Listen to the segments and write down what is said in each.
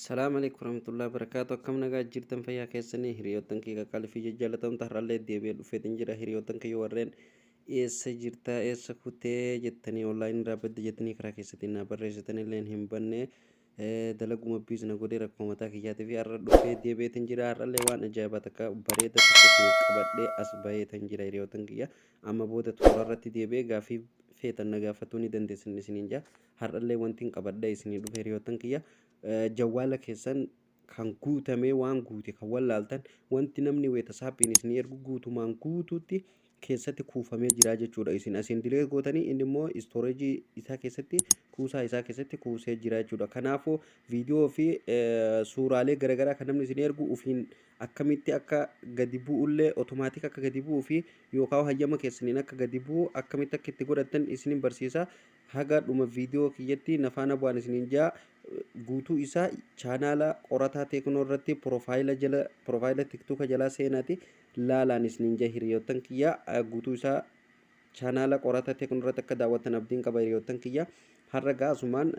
Salaam alaikum warahmatullahi wabarakatuh. Akkam nagaa jirtan? Fayyaa keessanii? Hiriyoottan kiyya qaqqaalii fi jajjallatamta, har'allee deebi'ee dhufeetin jira. Hiriyoottan kiyya warreen eessa jirta, eessa kutee jettanii, online irraa badde jettanii karaa keessatti na barreessitan illee hin banne, dalaguma biizna godhee rakkoo mataa kiyyaatii fi har'a dhufee deebi'eetin jira. Har'allee waan ajaa'ibaa takka bareeda tokko isiniif qabadhee as baheetan jira. Hiriyoottan kiyya, amma booda toora irratti deebi'ee gaaffii feetan na gaafatuu ni dandeessan isiniin jaa. Har'allee wanti hin qabadhee isinii dhufe, hiriyoottan kiyya, jawwaala keessan kan guutamee waan guute kan wallaaltan, wanti namni WhatsAppiin isinii ergu guutumaan guutuutti keessatti kuufamee jira jechuudha. Isin asiin delete gootanii, inni immoo storage isaa keessatti, kuusaa isaa keessatti kuusee jira jechuudha. Kanaafuu viidiyoo fi suuraalee garaagaraa kan namni isin ergu ufiin akkamitti akka gadi bu'ullee, automatic akka gadi bu'uu fi yookaan hayyama keessaniin akka gadi bu'u akkamitti akka itti godhattan isinin barsiisa. Haga dhuma viidiyoo kiyyatti nafaana bu'aan isiniin jaa. Guutuu isaa chaanaala Qorataa Teeknoo irratti profile jala, profile TikToka jalaa seenaati laalaan isiniin jaa. Hiriyoottan kiyya, guutuu isaa chaanaala Qorataa Teeknoo irratti akka daawwattan abdiin qaba. Hiriyoottan kiyya, har'a gaasumaan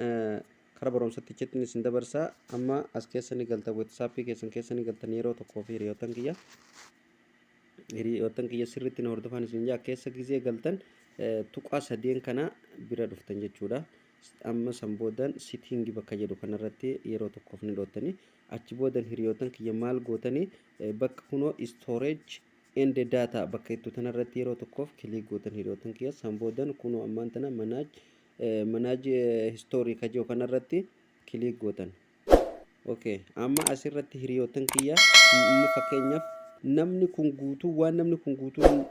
kara barumsattichatti isin dabarsaa. Amma as keessa ni galta, WhatsAppii keessan keessa ni galtan yeroo tokkoo fi hiriyoottan kiyya sirriitti na hordofan isin jaa. Keessa gizee galtan tuqaa sadeen kana bira dhuftan jechuudha. Amma san boodan setting bakka jedhu kanarratti yeroo tokkoof ni dhoottanii, achi boodan, hiriyoottan kiyya, maal gootanii? Bakka kunoo storage and data bakka ittu tanarratti yeroo tokkoof click gootan. Hiriyoottan kiyya, san boodan kunoo ammaan tana manage history ka jiru kanarratti click gootan. Okay, amma asirratti, hiriyoottan kiyya, fakkeenyaaf namni kun guutuu, waan namni kun guutuun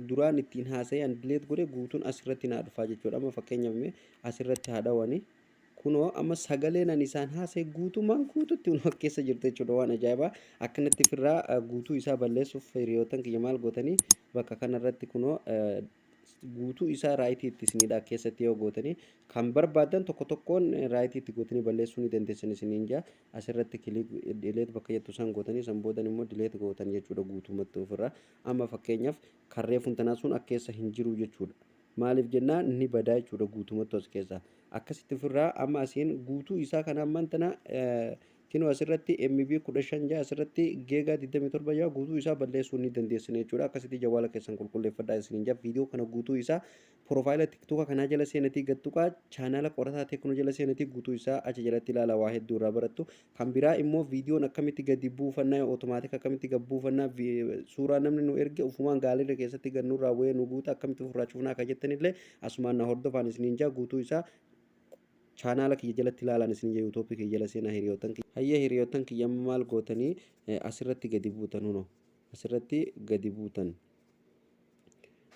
duraan ittiin haasa'e an delete godhe guutuun asirratti naa dhufaa jechuudha. Amma fakkeenyaaf mee asirratti haa dhawani. Kunoo amma sagaleen ani isaan haasa'e guutumaan guututti kunoo keessa jirti jechuudha. Waan ajaa'ibaa! Akkanatti ofirraa guutuu isaa balleessuuf, hiriyoottan kiyya, maal gootanii? Bakka kanarratti kunoo guutuu isaa right itti isinidha keessatti yoo gootanii, kan barbaadan tokko tokkoon right itti gootanii balleessuu ni dandeessan isiniin jaa. Asirratti click delete bakka jettu san gootanii, san boodan immoo delete gootan jechuudha guutumatti ofirraa. Amma fakkeenyaaf karree funtanaa sun akka keessa hin jiru jechuudha. Maaliif jennaan ni badaa jechuudha guutumatti as keessa akkasitti ofirraa. Amma asiin guutuu isaa kana ammaan tana kinoo asirratti MB 15 jaa, asirratti giga 27 jaa, guutuu isaa balleessuu ni dandeessan jechuudha. Akkasitti jawaala keessan qulqulleeffadhaa isiniin jaa. Viidiyoo kana guutuu isaa profile TikToka kanaa jala seenatii gattuqaa, chaanaala Qorataa Teeknoo jala seenatii guutuu isaa achi jalatti ilaala, waa hedduu irraa barattu. Kan biraa immoo viidiyoon akkamitti gadi buufannaa, automatic akkamitti gad buufannaa, suuraa namni nu erge ufumaan gallery keessatti gad nurraa bu'ee nu guuta akkamitti ofirraa cufnaa akka jettanillee asumaan na hordofaan isiniin jaa. Guutuu isaa chaanaala kiyya jalatti ilaalan isin jaa. YouTubeii kiyya jala seenaa, hiriyoottan kiyya. Hayyee, hiriyoottan kiyya, amma maal gootanii? Asirratti gadi buutan, huno asirratti gadi buutan.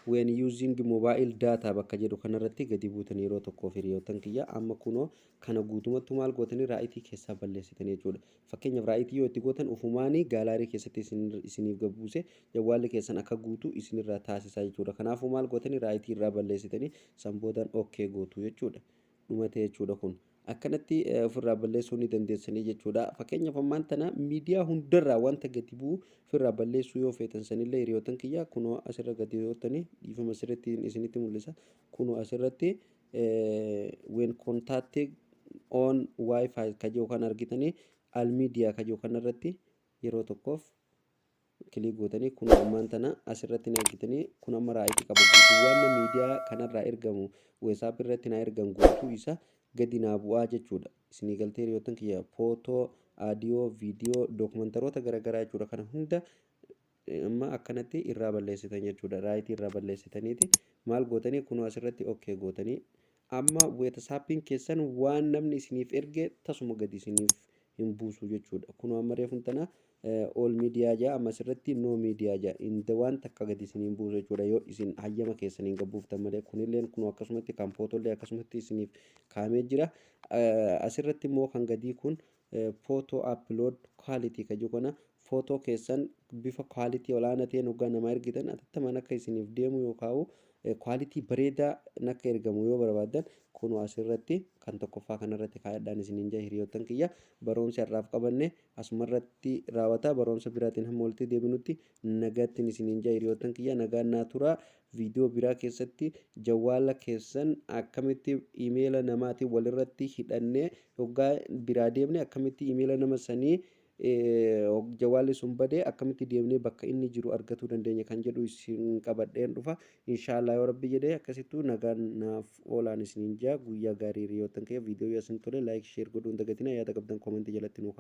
When using mobile data bakka jedhu kanarratti gadi buutan yeroo tokkoof. Hiriyoottan kiyya, amma kunoo kana guutumatti maal gootanii? Right keessaa balleessitan jechuudha. Fakkeenyaaf right yoo itti gootan ufumaanii gallery keessatti isiniif gabbuuse jawwaalli keessan akka guutuu isinirraa taasisaa jechuudha. Kanaafuu maal gootanii? Right irraa balleessitanii san boodan okay gootu jechuudha. Dhumate jechuudha. Kun akkanatti ofirraa balleessuu ni dandeessanii jechuudha. Fakkeenyaaf ammaan tana miidiyaa hundarraa wanta gadi bu'u ofirraa balleessuu yoo feetan sanillee, hiriyoottan kiyya, kunoo asirra gadi yootanii, dhiifama, asirratti isinitti mul'isa. Kunoo asirratti when connected on wifi ka jiru kan argitanii, all media ka jiru kanarratti yeroo tokkoof click gootanii, kun ammaan tana asirratti ni argitanii. Kun amma right qaba. Guutuu waan miidiyaa kanarraa ergamu, WhatsApp irratti naa ergan, guutuu isa gadi naa bu'aa jechuudha. Isinii galtee, hiriyoottan kiyya? Photo, audio, viidiyoo, dookumantaroota garaagaraa jechuudha. Kana hunda amma akkanatti irraa balleessitan jechuudha. Right irraa balleessitaniiti maal gootanii? Kunoo asirratti okay gootanii, amma WhatsAppiin keessan waan namni isiniif erge tasuma gadi isiniif hin buusu jechuudha. Kunoo amma reefuun tana all media jaa, amma asirratti no media jaa, inda waan takka gadi isiniin buusu jechuudha yoo isin hayyama keessaniin gabbuuftan malee. Kunilleen kunoo akkasumatti kan photollee akkasumatti isiniif kaa'amee jira. Asirratti immoo kan gadii kun photo upload quality ka jiru kana, footoo keessan bifa quality olaanaa ta'een hoggaa namaa ergitan atattamaan akka isiniif deemu yookaan Quality bareedaa akka ergamu yoo barbaaddan, kunoo asirratti kan tokkoffaa kanarratti kaayadhaan isiniin jaa. Hiriyoottan kiyya, barumsa irraaf qabanne asumarratti raawwata. Barumsa biraatiin hamma walitti deebinutti nagaattiin isiniin jaa. Hiriyoottan kiyya, nagaan naa turaa. Viidiyoo biraa keessatti jawwaala keessan akkamitti imeela namaatiin walirratti hidhannee, hoggaa biraa deemne akkamitti imeela nama sanii, jawwaalli sun badee akkamitti deemnee bakka inni jiru argatuu dandeenya kan jedhu isin qabadheen dhufa, inshaallah, yoo Rabbi jedhee. Akkasittuu nagaan naaf oolaan isiniin jaa. Guyyaa gaarii, hiriyoottan kiyya. Viidiyoo yoo isin tole like, share godhuu hin dagatina. Yaada qabdan comment jalatti nuu.